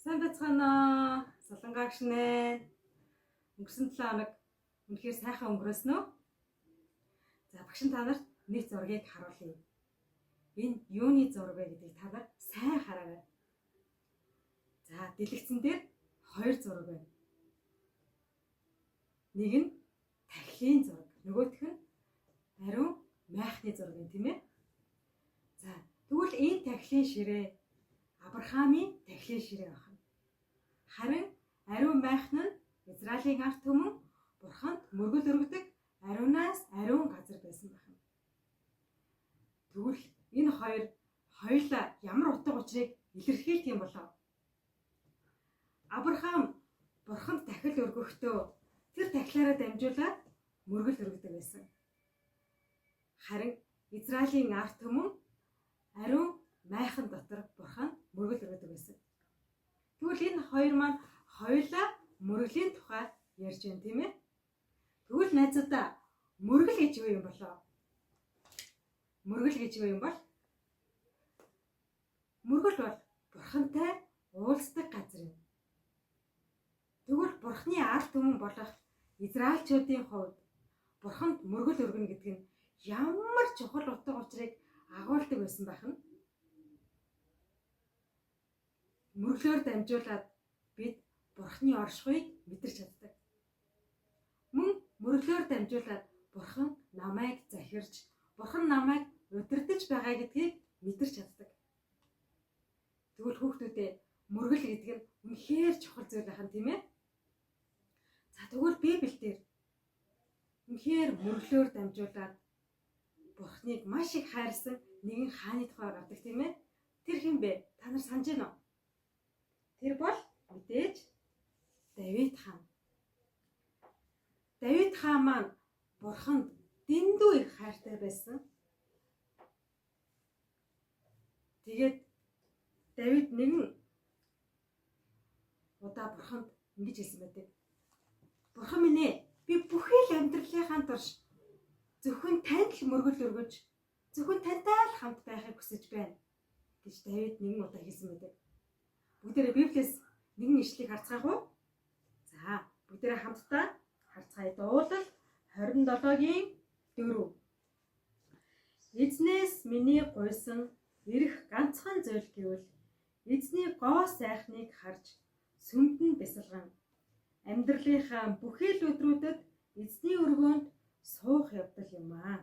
Сайн байцгаана уу? Солонгоагш нэ. Өнгөрсөн 7 хоног үнэхээр сайхан өнгөрөөсөн үү? За, багш нь та нарт нэг зургийг харуулъя. Энэ юуны зураг вэ гэдгийг та нар сайн хараарай. За, дэлгэцэн дээр хоёр зураг байна. Нэг нь тахилын зураг, нөгөөх нь ариун майхны зураг юм, тийм ээ? За, тэгвэл энэ тахилын ширээ Авраамийн тахилын ширээ байна. Харин ариун майхан нь Израилийн ард түмэн бурханд мөргөл өргөдөг ариунаас ариун газар байсан байна. Тэгвэл энэ хоёр хоёулаа ямар утга учирыг илэрхийлэх юм болов? Авраам бурханд тахил өргөхдөө тэр тахилаараа дамжуулаад мөргөл өргөдөг байсан. Харин Израилийн ард түмэн ариун майхан дотор бурханд мөргөл өргөдөг байсан. Тэгвэл энэ хоёр маань хоёулаа мөргөлийн тухай ярьж байна, тийм ээ? Тэгвэл найзуудаа, мөргөл гэж юу юм болоо? Мөргөл гэж юу юм бол? Мөргөл бол бурхантай уулздаг газар юм. Тэгвэл бурхны ард түмэн болох Израильчуудын хувьд бурханд мөргөл өргөнө гэдэг нь ямар чухал утга учирыг агуулдаг байсан байх нь? Мөрглөөр дамжуулаад бид бурхны оршихуйг мэдэрч чаддаг. Мөн мөрглөөр дамжуулаад бурхан намайг захирч, бурхан намайг удирдах байгаа гэдгийг мэдэрч чаддаг. Тэгвэл хүүхдүүдээ, мөргөл гэдэг нь үнэхээр чухал зүйл байх нь, тийм ээ? За, тэгвэл Библиэлд үнэхээр мөрглөөр дамжуулаад бурхныг маш их хайрсан нэгэн хааны тухай гардаг, тийм ээ? Тэр хэн бэ? Та нар санаж байна уу? Тэр бол мэдээж Давид хаан. Давид хаан маань бурханд дэндүү их хайртай байсан. Тэгээд Давид нэгэн удаа бурханд ингэж хэлсэн байдаг. Бурхан минь ээ, би бүхий л амьдралынхаа турш зөвхөн танд л мөргөл өргөж, зөвхөн тантай л хамт байхыг хүсэж байна гэж Давид нэгэн удаа хэлсэн байдаг. Бүгдээрээ Библиэс нэгэн ишлэгийг харцгаах уу? За, бүгдээрээ хамтдаа харцгаая. Дуулал 27-гийн 4. Эзнээс миний гуйсан эрх ганцхан зүйл гэвэл эзний гоо сайхныг харж сүмд нь бясалган амьдралынхаа бүхий л өдрүүдэд эзний өргөөнд суух явдал юм аа.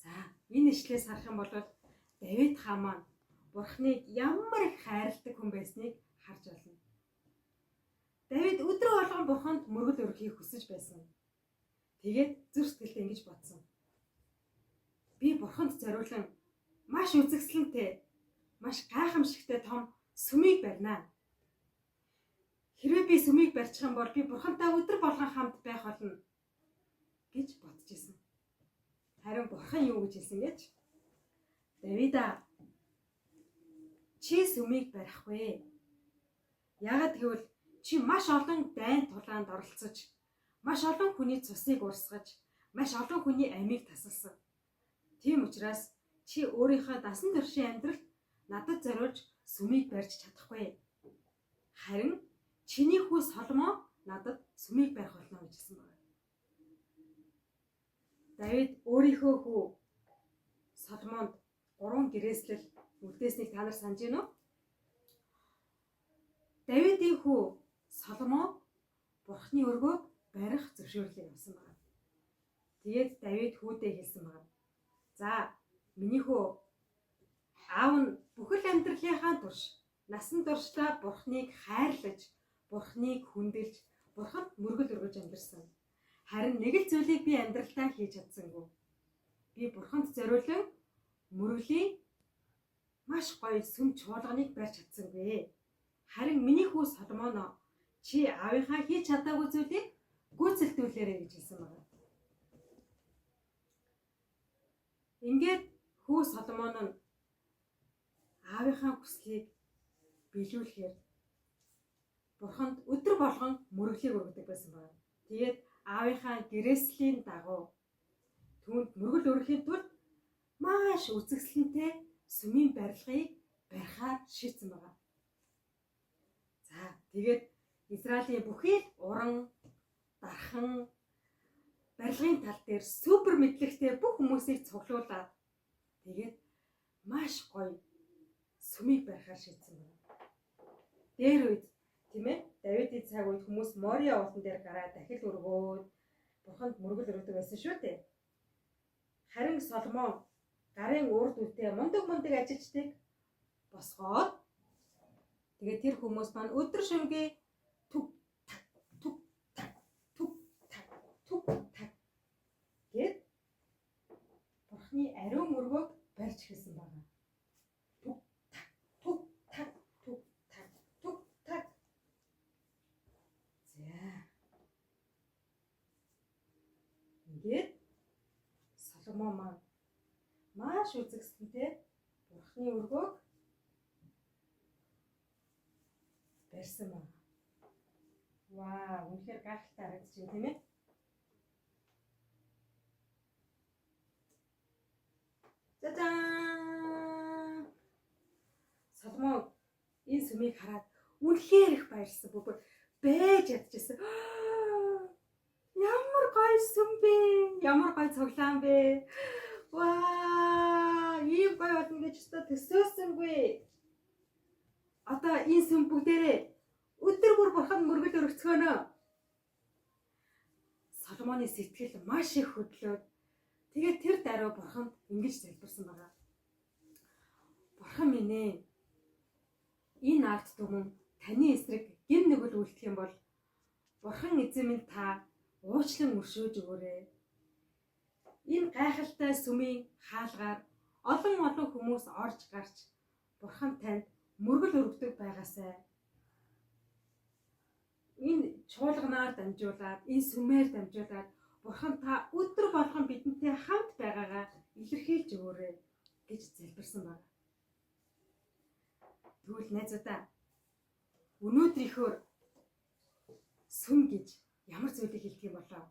За, энэ ишлээс харах юм бол Давид хаан маань Бурхныг ямар их хайрладаг хүн байсныг харж байна. Давид өдрө болгон Бурханд мөргөл өргөхийг хүсэж байсан. Тэгээд зүрх сэтгэлдээ ингэж бодсон. Би Бурханд зориулан маш үзэсгэлэнтэй, маш гайхамшигтай том сүмийг барина. Хэрвээ би сүмийг барьчих юм бол би Бурхантай өдөр болгон хамт байх болно гэж бодож исэн. Харин Бурхан юу гэж хэлсэн гэж? Давида, чи сүмийг барихгүй. Яагаад гэвэл чи маш олон дайн тулаанд оролцож, маш олон хүний цусыг урсгаж, маш олон хүний амийг тасалсан. Тийм учраас чи өөрийнхөө дасан туршийн амьдралд надад зориулж сүмийг барьж чадахгүй. Харин чиний хүү Соломон надад сүмийг барих болно гэж хэлсэн байна. Давид өөрийнхөө хүү Соломонд 3 гэрээслэл үлдээснийг та нар санаж байна уу? Давидын хүү Соломон Бурхны өргөөг барих зөвшөөрлийг авсан байна. Тэгээд Давид хүүдээ хэлсэн байна. За, миний хүү, аав нь бүхэл амьдралынхаа турш насан туршдаа Бурхныг хайрлаж, Бурхныг хүндэлж, Бурханд мөргөл өргөж амьдарсан. Харин нэг л зүйлийг би амьдралдаа хийж чадсангүй. Би Бурханд зориулан мөргөлийн маш гоё сүм чуулганыг барьж чадсангүй. Харин миний хүү Соломоно, чи аавынхаа хийж чадаагүй зүйлийг гүйцэлдүүлээрэй гэж хэлсэн байна. Ингээд хүү Соломон нь аавынхаа хүслийг биелүүлэхээр Бурханд өдөр болгон мөрөглийг өргөдөг байсан байна. Тэгээд аавынхаа гэрээслийн дагуу түүнд мөргөл өргөхийн тулд маш үзэсгэлэнтэй сүмийн барилгыг барихаар шийдсэн байгаа. За тэгээд Израилийн бүхий л уран, дархан, барилгын тал дээр супер мэдлэгтэй бүх хүмүүсийг цуглуулад тэгээд маш гоё сүмийг барихаар шийдсэн байна. Дээр үед, тийм ээ, Давидын цаг үед хүмүүс Мориа уулан дээр гараад дахил өргөөд бурханд мөргөл өргөдөг байсан шүү дээ. Харин Соломон гарын урд үедээ мундаг мундаг ажилчдыг босгоод тэгээд тэр хүмүүс маань өдөр шөнөгүй түг так түг так түг так түг так гээд бурхны ариун мөргөөг барьж эхэлсэн байна. Түг так түг так түг так түг так. За. Ингээд Соломон маань маш үзэсгэлэнтэй бурхны өргөөг барьсан байна. Вау, үнэхээр гайхалтай харагдаж байна, тийм ээ? За-заа! Соломон энэ сүмийг хараад үнэхээр их баярлсан, бүр байж ядчихсан. Ямар гоё сүм бэ? Ямар гоё цуглаан бэ? Ваа, ийм гоё болно гэж өстой төсөөсөнгүй. Одоо энэ сүм бүгдээрээ өдөр бүр бурханд мөргөл өргөцгөөнө. Соломоны сэтгэл маш их хөдлөөд тэгээд тэр даруй бурханд ингэж залбирсан байгаа. Бурхан минь ээ, энэ ард түмэн таны эсрэг гин нүгэл үлдэх юм бол бурхан эзэн минь та уучлан өршөөж өгөөрэй. Энэ гайхалтай сүмийн хаалгаар олон олон хүмүүс орж гарч бурхан танд мөргөл өргөдөг байгаасай. Энэ чуулганаар дамжуулаад, энэ сүмээр дамжуулаад бурхан та өдөр болгон бидэнтэй хамт байгаагаа илэрхийлж өгөөрэй гэж залбирсан байна. Тэгвэл найзуудаа, өнөөдрийнхөөр сүм гэж ямар зүйлийг хэлдэг юм болов?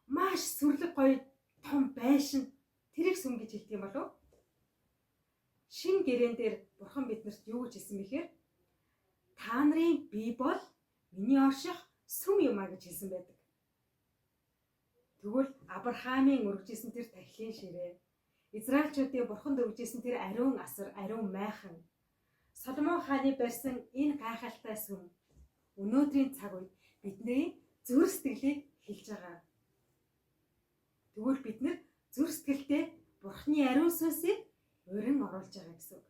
Маш сүрлэг гоё том байшин тэрийг сүм гэж хэлдэг юм болов? Шин гэрээн дээр бурхан биднэрт юу гэж хэлсэн бэхээр та нарын бие бол миний орших сүм юм а гэж хэлсэн байдаг. Тэгвэл Авраамийн өргөжсэн тэр тахилын ширээ, Израильчуудын бурханд өргөжсэн тэр ариун асар, ариун майхан, Соломон хааны барьсан энэ гайхалтай сүм өнөөдрийн цаг үед бидний зүрх сэтгэлийг хэлж байгаа. Тэгвэл бид нэр зүрх сэтгэлдээ бурхны ариун сүнсийг урин оруулж байгаа гэсэн үг.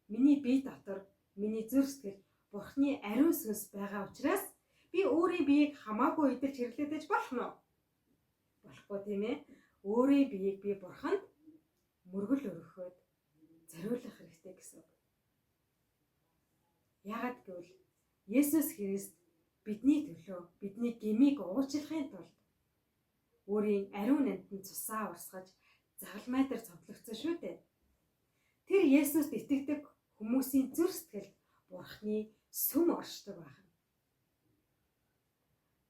Миний бие дотор, миний зүрх сэтгэл бурхны ариун сүнс байгаа учраас би өөрийн биеийг хамаагүй идэлж хэрэглэдэж болох нь уу? Болохгүй, тийм ээ. Өөрийн биеийг би бурханд мөргөл өргөхөд зориулах хэрэгтэй гэсэн үг. Яагаад гэвэл Есүс Христ бидний төлөө, бидний гмийг уучлахын тулд өөрийн ариун нандин цусаа урсгаж загалмай дээр цовдлогдсон шүү дээ. Тэр Есүст итгэдэг хүмүүсийн зүрх сэтгэлд Бурхны сүм оршдог байна.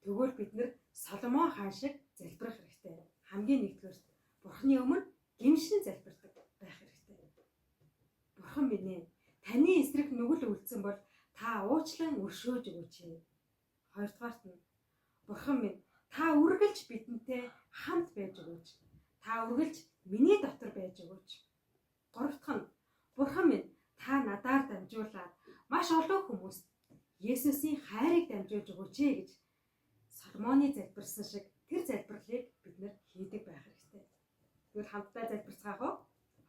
Тэгвэл бид нэр Соломон хаан шиг залбирах хэрэгтэй. Хамгийн нэгдүгээрт Бурхны өмнө гэмшин залбирдаг байх хэрэгтэй. Бурхан минь ээ, таны эсрэг нүгэл үлдсэн бол та уучлан өршөөж өгөөч. Хоёрдугаарт нь Бурхан минь, та үргэлж бидэнтэй хамт байж өгөөч. Та үргэлж миний дотор байж өгөөч. Гурав дахь нь Бурхан минь, та надаар дамжуулаад маш олон хүмүүст Есүсийн хайрыг дамжуулж өгөөч гэж Соломоны залбирсан шиг тэр залбирлыг бид нэр хийдэг байх хэрэгтэй. Тэгвэл хамтдаа залбирцгаах уу?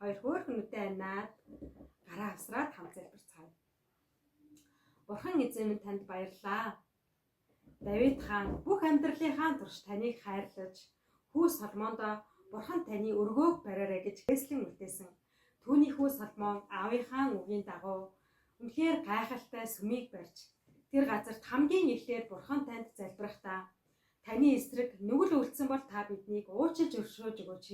Хоёр хөөрхөн нүдээ анаад гараа авсраад хамт залбирцгаая. Бурхан эзэн минь, танд баярлалаа. Давид хаан бүх амьдралынхаа турш таныг хайрлаж, хүү Соломондоо Бурхан таны өргөөг бариарай гэж хээслэн үлдээсэн. Түүний хүү Соломон аавынхаа үгийн дагуу үнэхээр гайхалтай сүмийг барьж, тэр газарт хамгийн эхлээд Бурхан танд залбирахдаа таны эсрэг нүгэл үлдсэн бол та биднийг уучлж өршөөж өгөөч.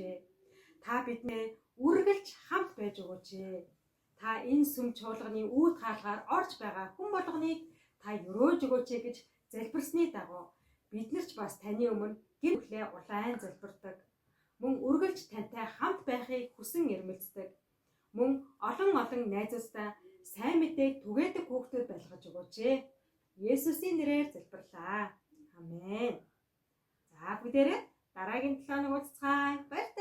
Та биднээ үргэлж хамт байж өгөөч. Та энэ сүм чуулганы үүд хаалгаар орж байгаа хүн болгоныг та өрөөж өгөөч гэж залбирсны дагуу бид нар ч бас таны өмнө гин бүхлээ улаан залбирдаг. Мөн үргэлж тантай хамт байхыг хүсэн эрмэлздэг. Мөн олон олон найзуудтай сайн мэдээг түгээдэг хүүхдүүд болгож өгөөч ээ. Есүсийн нэрээр залбирлаа. Амен. За, бүгдээрээ дараагийн 7 хоног уулзцгаая. Баяртай.